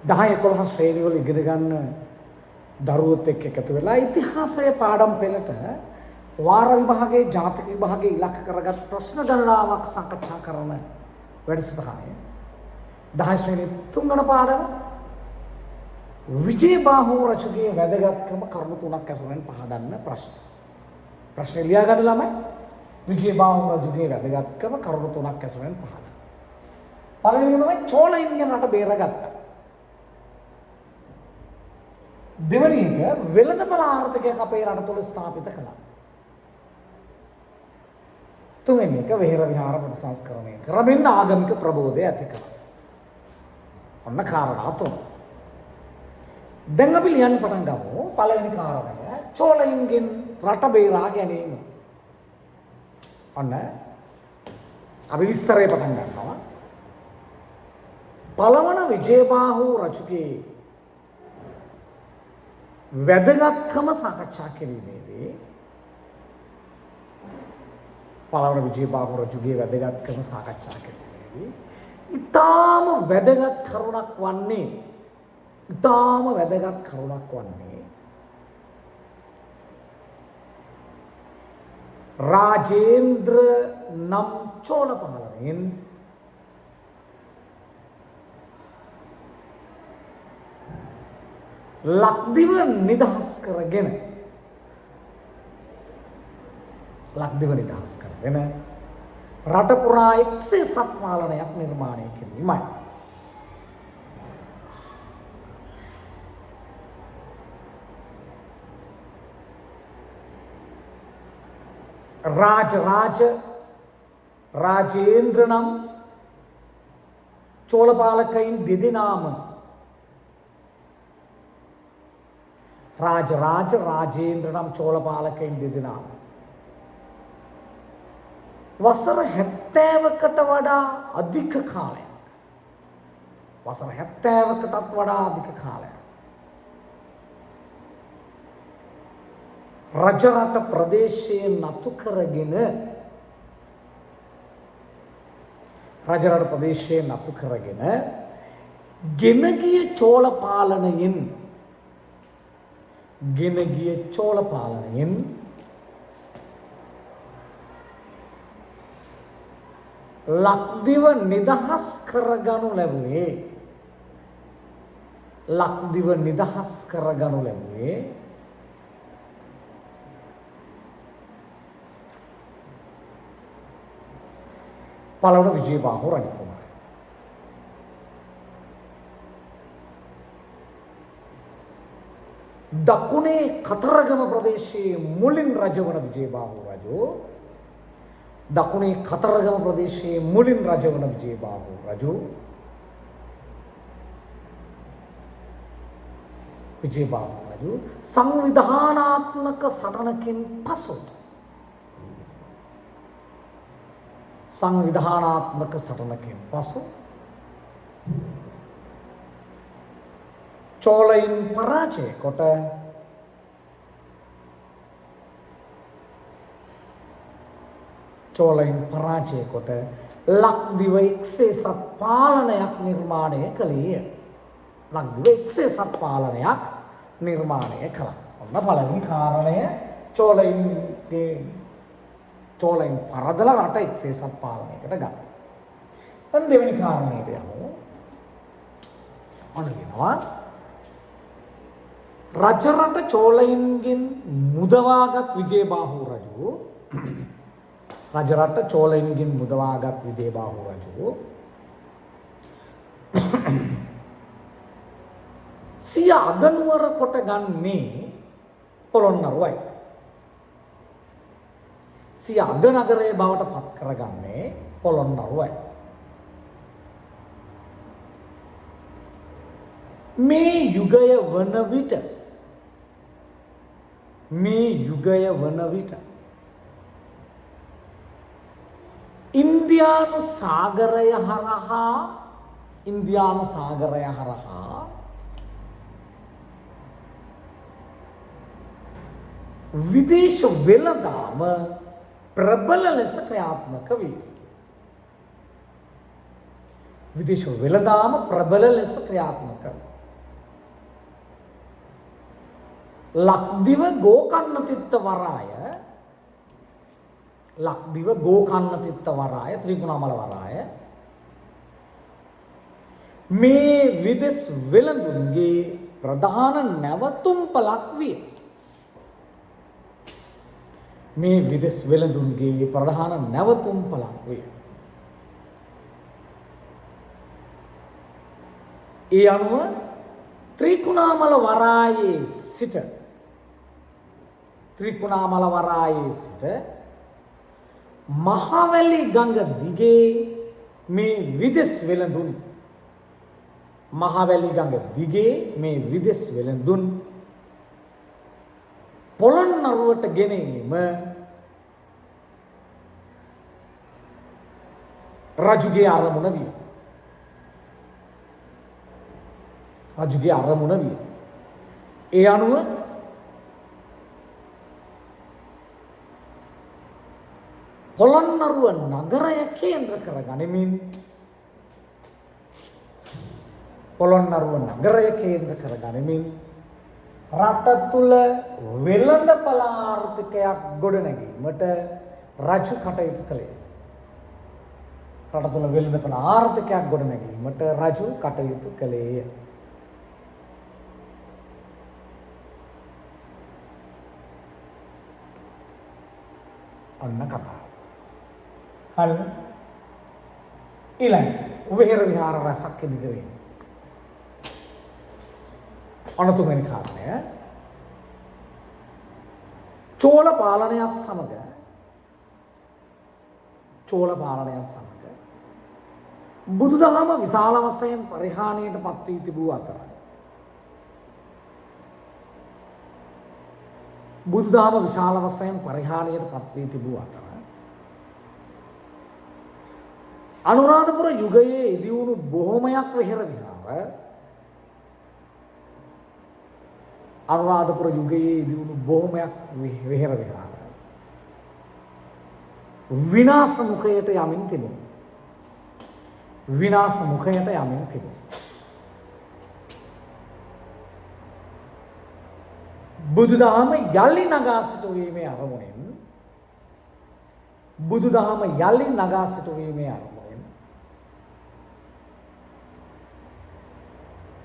10 11 ශ්‍රේණිවල ඉගෙන ගන්න දරුවොත් එක්ක එකතු වෙලා ඉතිහාසය පාඩම් පෙළට වාර විභාගයේ ජාතික විභාගයේ ඉලක්ක කරගත් ප්‍රශ්න ගණනාවක් සාකච්ඡා කරන වැඩසටහනේ 10 ශ්‍රේණි තුන්වන පාඩම විජේබාහු රජුගේ වැදගත්කම කරුණු තුනක් ඇසුරෙන් පහදන්න ප්‍රශ්න. ප්‍රශ්නේ ලියා ගන්න ළමයි. විජේබාහු රජුගේ වැදගත්කම කරුණු තුනක් ඇසුරෙන් පහදන්න. පළවෙනි එක තමයි චෝලයින්ගෙන් රට බේරගත්තා. දෙවෙනි එක වෙළඳපළ ආර්ථිකයක් අපේ රට තුළ ස්ථාපිත කළා. තුන්වෙනි එක වෙහෙර විහාර ප්‍රතිසංස්කරණය කරමින් ආගමික ප්‍රබෝධය ඇති කළා. ඔන්න කාරණා තුන. දැන් අපි ලියන්න පටන් ගමු පළවෙනි කාරණය චෝලයින්ගෙන් රට බේරා ගැනීම. ඔන්න අපි විස්තරය පටන් ගන්නවා. පළවන විජේබාහු රජුගේ වැදගත්කම සාකච්ඡා කිරීමේදී පළවන විජේබාහු රජුගේ වැදගත්කම සාකච්ඡා කිරීමේදී ඉතාම වැදගත් කරුණක් වන්නේ ඉතාම වැදගත් කරුණක් වන්නේ රාජේන්ද්‍ර නම් චෝල පාලනයෙන් ලක්දිව නිදහස් කරගෙන ලක්දිව නිදහස් කරගෙන රට පුරා එක්සේසත් පාලනයක් නිර්මාණය කිරීමයි. රාජ රාජ රාජේන්ද්‍ර නම් චෝල පාලකයින් දෙදෙනාම රාජ රාජ රාජේන්ද්‍ර නම් චෝල පාලකයින් දෙදෙනාම වසර 70කට වඩා අධික කාලයක් වසර 70කටත් වඩා අධික කාලයක් රජරට ප්‍රදේශයේ නතු කරගෙන රජරට ප්‍රදේශයේ නතු කරගෙන ගෙන ගිය චෝල පාලනයෙන් ගෙන ගිය චෝල පාලනයෙන් ලක්දිව නිදහස් කරගනු ලැබුවේ ලක්දිව නිදහස් කරගනු ලැබුවේ පළවන විජේබාහු රජතුමායි. දකුණේ කතරගම ප්‍රදේශයේ මුලින් රජවන විජේබාහු රජු දකුණේ කතරගම ප්‍රදේශයේ මුලින් රජවන විජේබාහු රජු විජේබාහු රජු සංවිධානාත්මක සටනකින් පසු සංවිධානාත්මක සටනකින් පසු චෝලයින් පරාජය කොට චෝලයින් පරාජය කොට ලක්දිව එක්සේසත් පාලනයක් නිර්මාණය කළේය. ලක්දිව එක්සේසත් පාලනයක් නිර්මාණය කළා. ඔන්න පළවෙනි කාරණය චෝලයින්ගේ චෝලයින් පරදලා රට එක්සේසත් පාලනයකට ගත්තා. දැන් දෙවෙනි කාරණයට යමු. ඔන්න කියනවා රජරට චෝලයින්ගෙන් මුදවාගත් විජේබාහු රජු රජරට චෝලයින්ගෙන් මුදවාගත් විජේබාහු රජු සිය අගනුවර කොට ගන්නේ පොළොන්නරුවයි. සිය අගනගරයේ බවට පත් කරගන්නේ පොළොන්නරුවයි. මේ යුගය වන විට මේ යුගය වන විට ඉන්දියානු සාගරය හරහා ඉන්දියානු සාගරය හරහා විදේශ වෙළඳාම ප්‍රබල ලෙස ක්‍රියාත්මක වේ. විදේශ වෙළඳාම ප්‍රබල ලෙස ක්‍රියාත්මක වේ. ලක්දිව ගෝකර්ණතිත්ත වරාය, ලක්දිව ගෝකර්ණතිත්ත වරාය, ත්‍රිකුණාමල වරාය මේ විදෙස් වෙළඳුන්ගේ ප්‍රධාන නැවතුම්පලක් විය. මේ විදෙස් වෙළඳුන්ගේ ප්‍රධාන නැවතුම්පලක් විය. ඒ අනුව ත්‍රිකුණාමල වරායේ සිට, ත්‍රිකුණාමල වරායේ සිට මහවැලි ගඟ දිගේ මේ විදෙස් වෙළඳුන්, මහවැලි ගඟ දිගේ මේ විදෙස් වෙළඳුන් පොළොන්නරුවට ගෙන ඒම රජුගේ අරමුණ විය. රජුගේ අරමුණ විය. ඒ අනුව පොළොන්නරුව නගරය කේන්ද්‍ර කරගනිමින්, පොළොන්නරුව නගරය කේන්ද්‍ර කරගනිමින් රට තුල වෙළඳපළ ආර්ථිකයක් ගොඩනැගීමට රජු කටයුතු කළේ. රට තුල වෙළඳපළ ආර්ථිකයක් ගොඩනැගීමට රජු කටයුතු කළේය. ඔන්න කතාව. හරිද? ඊළඟ වෙහෙර විහාර රසක් ඉදි කිරීම. ඔන්න තුන්වෙනි කාරණය, චෝල පාලනයත් සමග, චෝල පාලනයත් සමග බුදුදහම විශාල වශයෙන් පරිහානියට පත් වී තිබූ අතර, බුදුදහම විශාල වශයෙන් පරිහානියට පත් වී තිබූ අතර අනුරාධපුර යුගයේ ඉදි වුණු බොහොමයක් වෙහෙර විහාර, අනුරාධපුර යුගයේ ඉදි වුණු බොහොමයක් වෙහෙර විහාර විනාශ මුඛයට යමින් තිබුණා. විනාශ මුඛයට යමින් තිබුණා. බුදුදහම යලි නගා සිටුවීමේ අරමුණෙන්, බුදුදහම යලි නගා සිටුවීමේ අරමුණෙන්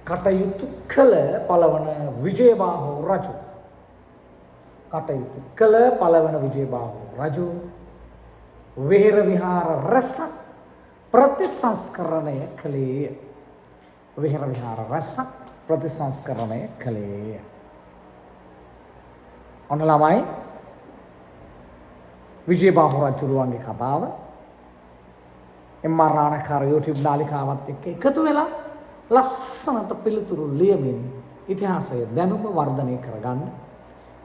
කටයුතු කළ පළවන විජයබාහු රජු, කටයුතු කළ පළවන විජයබාහු රජු වෙහෙර විහාර රැසක් ප්‍රතිසංස්කරණය කළේය. වෙහෙර විහාර රැසක් ප්‍රතිසංස්කරණය කළේය. ඔන්න ළමයි විජයබාහු රජුරුවන්ගේ කතාව එම්.ආර්. රාණකාර YouTube නාලිකාවත් එක්ක එකතු වෙලා ලස්සනට පිළිතුරු ලියමින් ඉතිහාසය දැනුම වර්ධනය කරගන්න.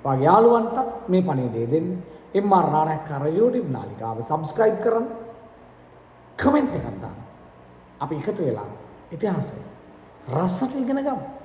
ඔයාගේ යාළුවන්ටත් මේ පණිවිඩය දෙන්න. එම්.ආර්. රාණකාර YouTube නාලිකාව සබ්ස්ක්‍රයිබ් කරන්න. කමෙන්ට් එකක් දාන්න. අපි එකතු වෙලා ඉතිහාසය රසට ඉගෙන ගමු.